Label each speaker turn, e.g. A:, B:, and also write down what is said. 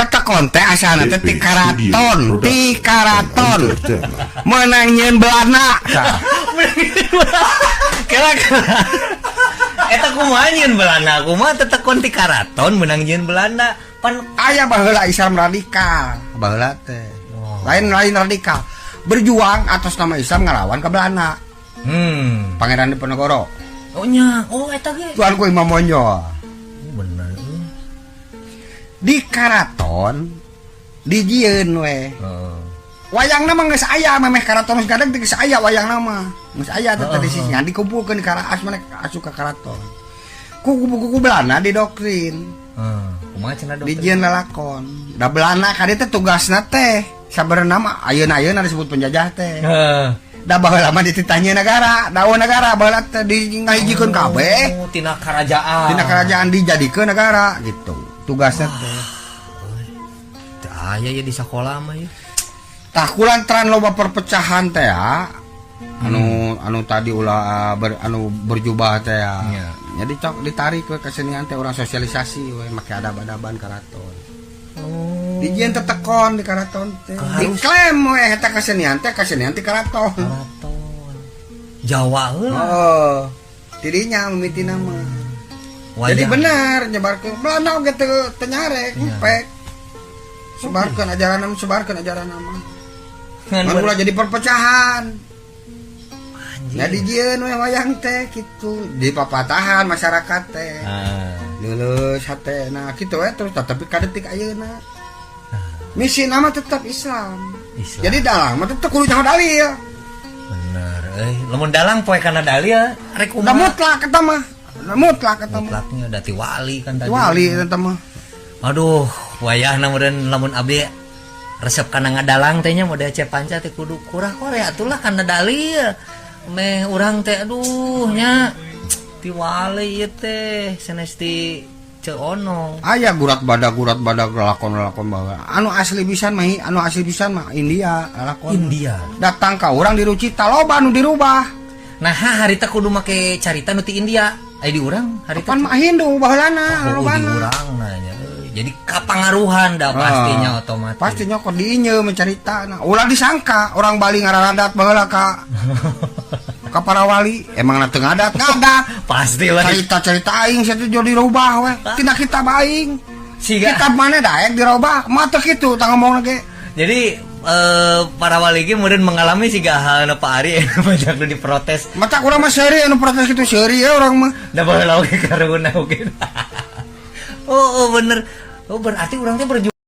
A: Tetekon teh asalna teh ti
B: DP
A: karaton,
B: Studio
A: ti
B: Production
A: karaton.
B: Entertainment.
A: Menang nyieun Belanda. Tah.
C: Kela kela. Eta kumaha nyieun Belanda? Kumaha tetekon ti karaton menang nyieun Belanda? Pan
A: Aya baheula Islam radikal, baheula teh.
C: Oh.
A: Lain-lain radikal. Berjuang atas nama Islam ngelawan ke Belanda. Pangeran Diponegoro.
C: Oh nya, oh eta ge.
A: Tuanku Imam Bonjol.
C: Oh, bener.
A: Di karaton dijieun we.
C: Heeh.
A: Wayangna mah geus aya, memeh karaton geus gadeg teh geus aya wayangna mah. Geus aya teh tadi sih ngan dikumpulkeun di Karaas mana asup ka karaton. Ku kubu Belanda didoktrin.
C: Heeh. Kumaha cenah doktrin?
A: Dijieun lalakon. Da Belanda ka dieu teh tugasna teh sabenerna mah ayeuna-ayeuna disebut penjajah teh.
C: Heeh.
A: Da baheula mah dititahnya negara, daun negara baheula teh di ngahijikeun kabeh.
C: Oh, tina kerajaan.
A: Tina kerajaan dijadikeun negara gitu. Tugasnya teh.
C: Teu aya ya di sekolah mah ya.
A: Tah, kulantaran loba perpecahan teh ya. Anu anu tadi ulah anu berjubah teh ya.
C: Iya.
A: Jadi cok ditarik we kesenian teh, urang sosialisasi we make adab-adaban karaton.
C: Oh.
A: Dijieun tetekon di karaton teh. Diklaim we eta kesenian teh kesenian ti karaton.
C: Karaton. Jawa heula.
A: Oh. Tidinya mimitina mah. Jadi
C: Wayang.
A: Benar nyebarkeun Belanda oge teu teu nyarek,
C: Iya.
A: empek. Sebarkeun ajaran mah, sebarkeun ajaran mah.
C: Ngan
A: Ngan ulah jadi perpecahan.
C: Anjir.
A: Jadi jieun we wayang teh gitu. Di papatahan masyarakat teh.
C: Ah.
A: Lulus hate nah kitu we terus, tapi ka detik ayeuna. Misi nama tetap Islam.
C: Islam.
A: Jadi dalang mah tetep kudu nyaho dalil.
C: Bener euy. Lamun dalang poe kana dalil rek
A: Da
C: kumaha?
A: Mutlak eta mah. Da mutlak eta mah.
C: Mutlaknya dati wali kan tadi.
A: Wali eta mah.
C: Aduh, wayahna meureun lamun abdi resep kana ngadalang teh nya, model Cep Panca teh kudu kurah kore atulah kana dalil. Meh urang teh aduh nya ti wali ieu teh sanes ti Ceu Ono.
A: Aya gurat badag lakon-lakon bawa. Anu asli pisan mah, anu asli pisan mah India lakon.
C: India.
A: Datang ka urang dirucita, loba anu dirubah.
C: Nah, harita kudu make carita nu ti India. Aya di urang harita.
A: Pan mah Hindu baheulana,
C: Oh, di
A: lobana.
C: urang nanya. Jadi kapangaruhan dah pastinya otomatis.
A: Pasti nyokot diinye mencerita. Nah, ulah disangka orang Bali ngararadat baheula ka para wali, emang teu ngadat ngadat.
C: Pastilah.
A: Cerita-cerita aing saya jadi dirubah we. Tina kitab aing.
C: Siga.
A: Kitab mana daek dirubah? Mah teu kitu tah ngomong ge.
C: Jadi para wali ge meureun mengalami siga halna Pak Ari banyak nu diprotes.
A: Mata urang mah seuri anu protes kitu, seuri ya urang mah.
C: Da baheula oge karuna oge. Oh, bener. Oh, berarti urang teh berjuang